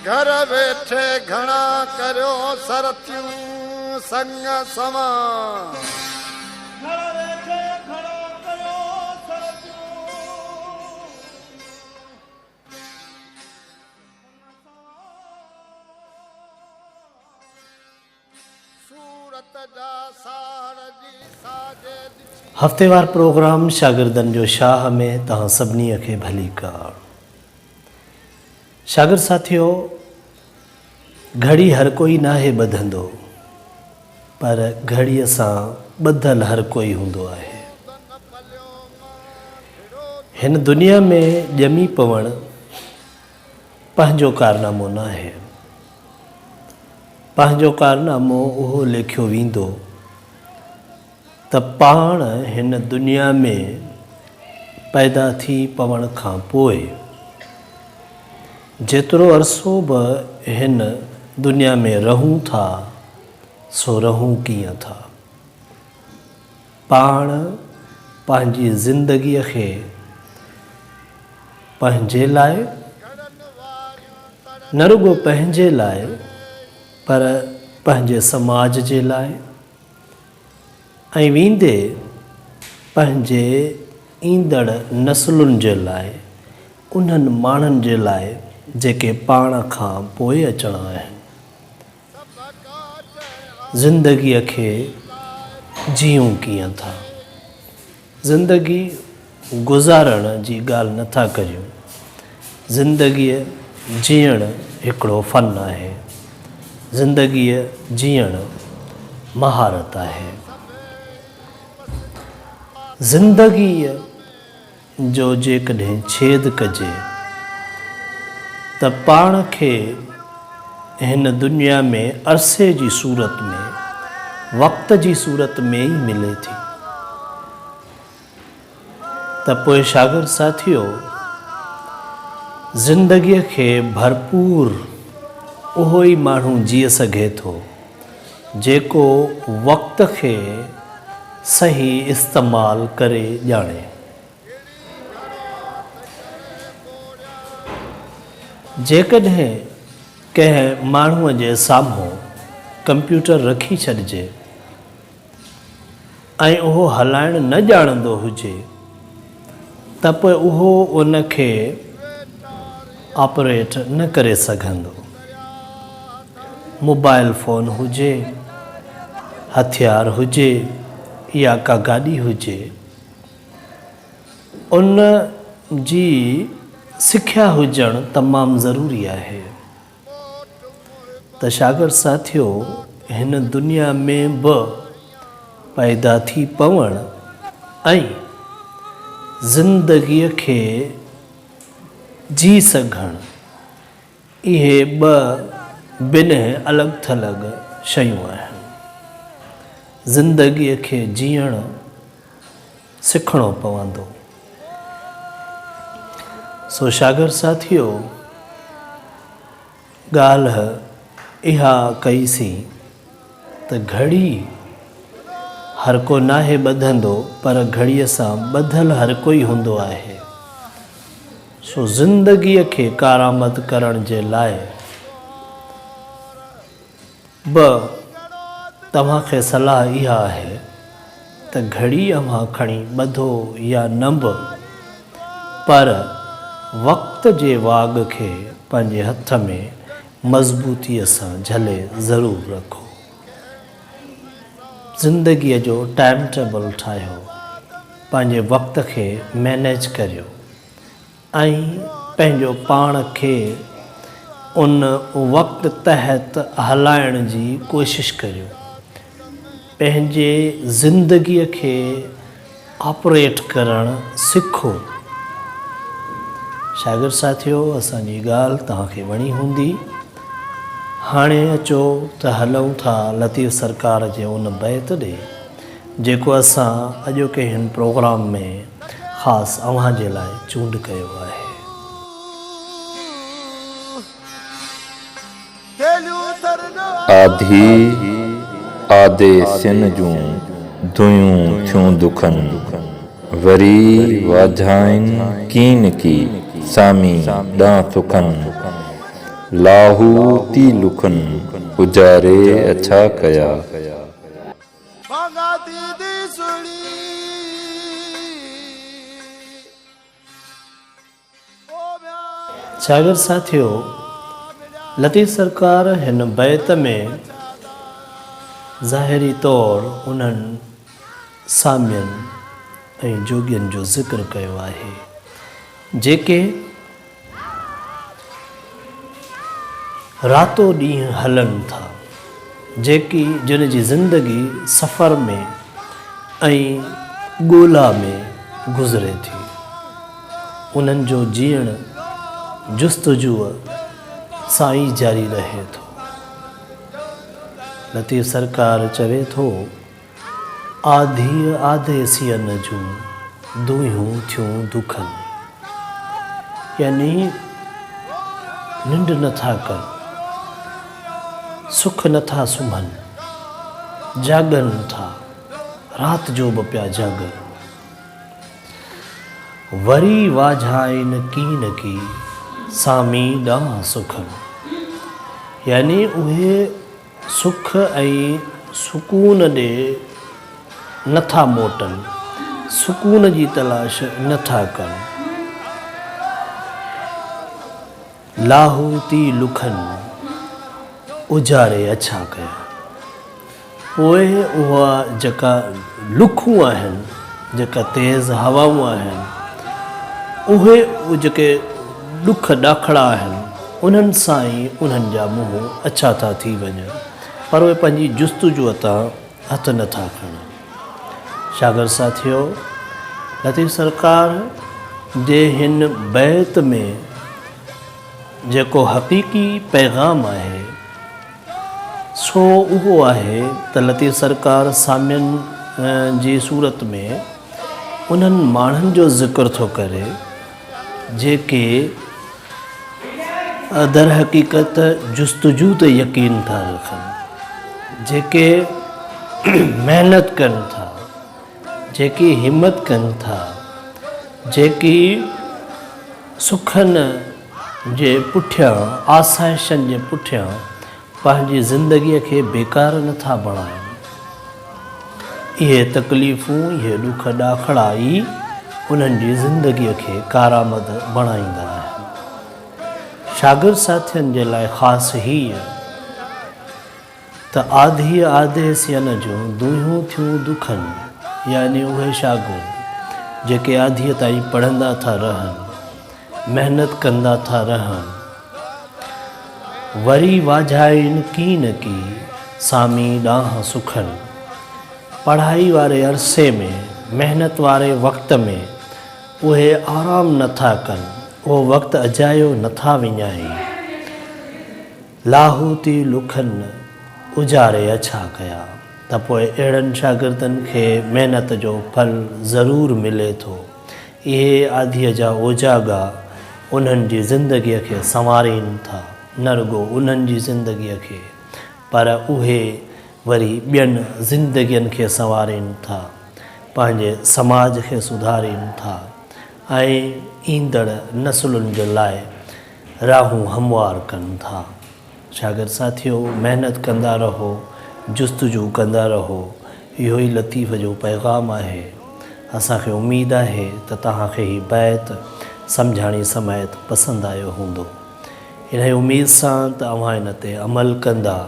گهر ويٺي گهڻا ڪريو سرتيون سڱ سوان. گهر ويٺي گهڻا ڪريو سرتيون سڱ سوان. سورت جا ساڙ جي ساجي ڏٺي. هفتيوار پروگرام شاگردن جو شاهه ۾ توهان سڀني کي ڀليڪار. شاگرد ساٿيو گهڙي هر ڪوئي ناهي ٻڌندو پر گهڙيء سان ٻڌل هر ڪوئي هوندو آهي. هن دنيا ۾ ڄمي پوڻ پنهنجو ڪارنامو ناهي. پنهنجو ڪارنامو اهو ليکيو ويندو ته پاڻ هن دنيا ۾ پيدا ٿي پوڻ کان پوء جيترو عرصو به هن دنيا ۾ رهون ٿا سو رهون ڪيئن ٿا. پاڻ پنهنجي زندگيء کي پنهنجي لاء، نه رڳو پنهنجي لاء پر پنهنجي سماج جي لاء ۽ ويندي پنهنجي ايندڙ نسلن جي لاء، انهن ماڻهن جي لاء جيڪي پاڻ کان پوء اچڻا آهن. زندگيء کي جيئون ڪيئن ٿا؟ زندگي گذارڻ جي ڳالهه نه ٿا ڪريون. زندگيء جيئڻ هڪڙو فن آهي. زندگيء جيئڻ مهارت آهي. زندگيء جو جيڪڏهن ڇيد ڪجي ته پاڻ کي هن دنيا ۾ عرصي جي صورت ۾ وقت جي صورت ۾ ئي ملي ٿي ته پوء شاگرد ساٿيو زندگيء کي ڀرپور اهو ئي ماڻهو جيء سگهي ٿو جيڪو وقت کي صحيح استعمال ڪري ڄاڻي. جيڪڏهن ڪنهن ماڻهوء جي سامهون ڪمپيوٽر رکي ڇڏجي ۽ اهو هلائڻ نه ڄاڻندو هجي ته پوء اهو ان کي آپريٽ نه ڪري سگهندو. موبائل فون هجي، هٿيار هجي يا ڪا گاڏي هجي، ان جي سکيا هجڻ تمام ضروري آهي ته شاگرد ساٿيو هن دنيا ۾ به پيدا ٿي پوڻ ۽ زندگيء کي جي سگهڻ اهي ٻه بنهه الڳ ٿلڳ شيون آهن. زندگيء کي جيئڻ سکڻو پوندو. سو شاگرد ساٿيو! ڳالهه اها ڪئي سين ته گهڙي هر ڪو ناهي ٻڌندو پر گهڙيء سان ٻڌل هر ڪوئي هوندو آهي. سو زندگيء کي ڪارآمد ڪرڻ جي لاء به توهان کي صلاح اها آهي ته گهڙي اوهان کڻي ٻڌو يا نه به پر وقت جي واڳ کي پنهنجي هٿ ۾ مضبوطيء سان جهلي ضرور رکو. زندگيء جو ٽائيم ٽيبل ٺاهيو، پنهنجي وقت کي مئنيج ڪريو. ۽ پنهنجو پاڻ کي ان وقت تحت هلائڻ جي ڪوشش ڪريو. پنهنجي زندگيء کي آپريٽ ڪرڻ سکو. شاگرد ساٿيو اسان جي ڳالهه توهان کي وڻي هوندي. هاڻي اچو ته هلون ٿا لطيف سرڪار جي ان بيت ڏي جيڪو اسان اڄوڪي هن پروگرام ۾ خاص اوهان جي لاء چونڊ ڪيو آهي. آڌي آدي سين جون دونهيون ٿيون دکن، وري واجهائين ڪين ڪي سامي ڏانهن سکن. لاهوتي لکن اجاري اڇا ڪيا. شاگرد ساٿيو! لطيف سرڪار هن بيت ۾ ظاهري طور انهن سامين ۽ جوڳين جو ذڪر ڪيو آهي، جيڪي راتو ڏينهن هلن ٿا، جيڪي جن جي زندگي سفر ۾ ۽ ڳولا ۾ گذري ٿي. انهن جو جيئڻ جستجوء سان ئي جاري رهي ٿو. لطيف سرڪار چوي ٿو. آڌيء آديسين جون دونهيون ٿيون دکن. يعني ننڊ نه ٿا ڪن، سک نه ٿا سمهن، جاڳن ٿا، رات جو به پيا جاڳن. وري واجهائين ڪين ڪي، سامي ڏانهن سکن. يعني اهي سک ۽ سڪون ڏي نه ٿا موٽن، سڪون جي تلاش نه ٿا ڪن. لاهوتي لکن اجاري اڇا ڪيا. پوء اها جيڪا لکون آهن، جيڪا تيز هوائون آهن، اهي جيڪي ڏک ڏاکڙا آهن، انهن سان ئي انهن جا منهن اڇا ٿا ٿي وڃن، پر اهي پنهنجي جستجوء تان هٿ نه ٿا کڻن. شاگرد ساٿيو! لطيف سرڪار جي هن بيت ۾ جيڪو حقيقي پيغام آهي، سو اهو آهي ته لطيف سرڪار سامين جي صورت ۾ انهن ماڻهن جو ذڪر ٿو ڪري جيڪي درحقيقت جستجو تي يقين ٿا رکن، جيڪي محنت ڪن ٿا، جيڪي همت ڪن ٿا، جيڪي سکن جي پٺيان، آسائشن جي پٺيان پنهنجي زندگيء کي بيڪار نه ٿا بڻائين. اهي تڪليفون، اهي ڏک ڏاکڙا ئي انهن جي زندگيء کي ڪارآمد بڻائيندا آهن. شاگرد ساٿين جي لاء خاص هيء ته آڌيء آديسين جون دونهيون ٿيون دکن، يعني اهي شاگرد جيڪي آڌيء تائين پڙهندا ٿا رهن، محنت ڪندا ٿا رهن، وري واجهائين ڪين ڪي سامي ڏانهن سکن. پڙهائي واري عرصي ۾، محنت واري وقت ۾ اهي آرام نه ٿا ڪن، اهو وقت اجايو نه ٿا وڃائين. لاهوتي لکن اجاري اڇا ڪيا ته پوء اهڙن شاگردن کي محنت جو ڦل ضرور ملي ٿو. اهي آڌيء جا اوجاڳا انهن جي زندگيء کي سنوارين ٿا، نه رڳو انهن جي زندگيء کي پر اهي وري ٻين زندگين کي سنوارين ٿا، پنهنجي سماج کي سڌارين ٿا ۽ ايندڙ نسلن جي لاء راهون هموار ڪن ٿا. شاگرد ساٿيو! محنت ڪندا رهو، جستجو ڪندا رهو، اهو ئي لطيف جو پيغام آهي. اسان کي اميد آهي ته توهان کي هي بيت سمجهاڻي سميت پسند آيو هوندو. انهي اميد سان ته اوهان ان تي عمل ڪندا.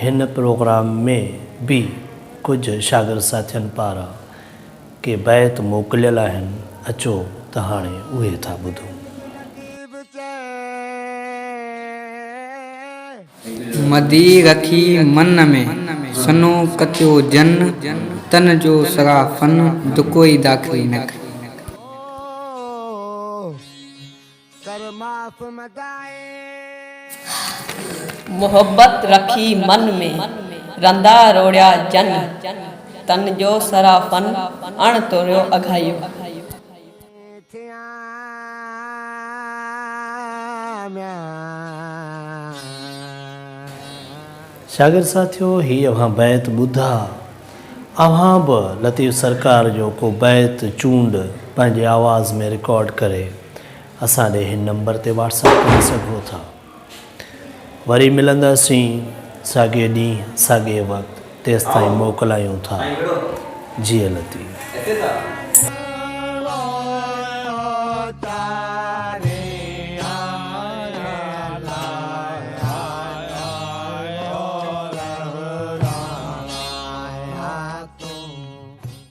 هن پروگرام ۾ به ڪجهه شاگرد ساٿين پاران ڪي بيت موڪليل آهن، اچو ته هاڻي اهي ٿا ٻڌون. مدي رکي من ۾، سنهو ڪتيو جن، تن جو سرا فن، دڪوئي داخلي نک. محبت رکي من ۾، رندا روڙيا جن، تن جو سرا فن، اڻ توريو اگهايو. شاگرد ساٿيو هي اوهان بيت ٻڌا، اوهان به لطيف سرڪار جو ڪو بيت چونڊ پنهنجي آواز ۾ رڪارڊ ڪري اسان ڏي هن نمبر تي واٽس اپ ڪري سگهو ٿا. وري ملنداسين ساڳئي ڏينهن ساڳئي وقت تيستائين موڪلايون ٿا. جيئي لطيف.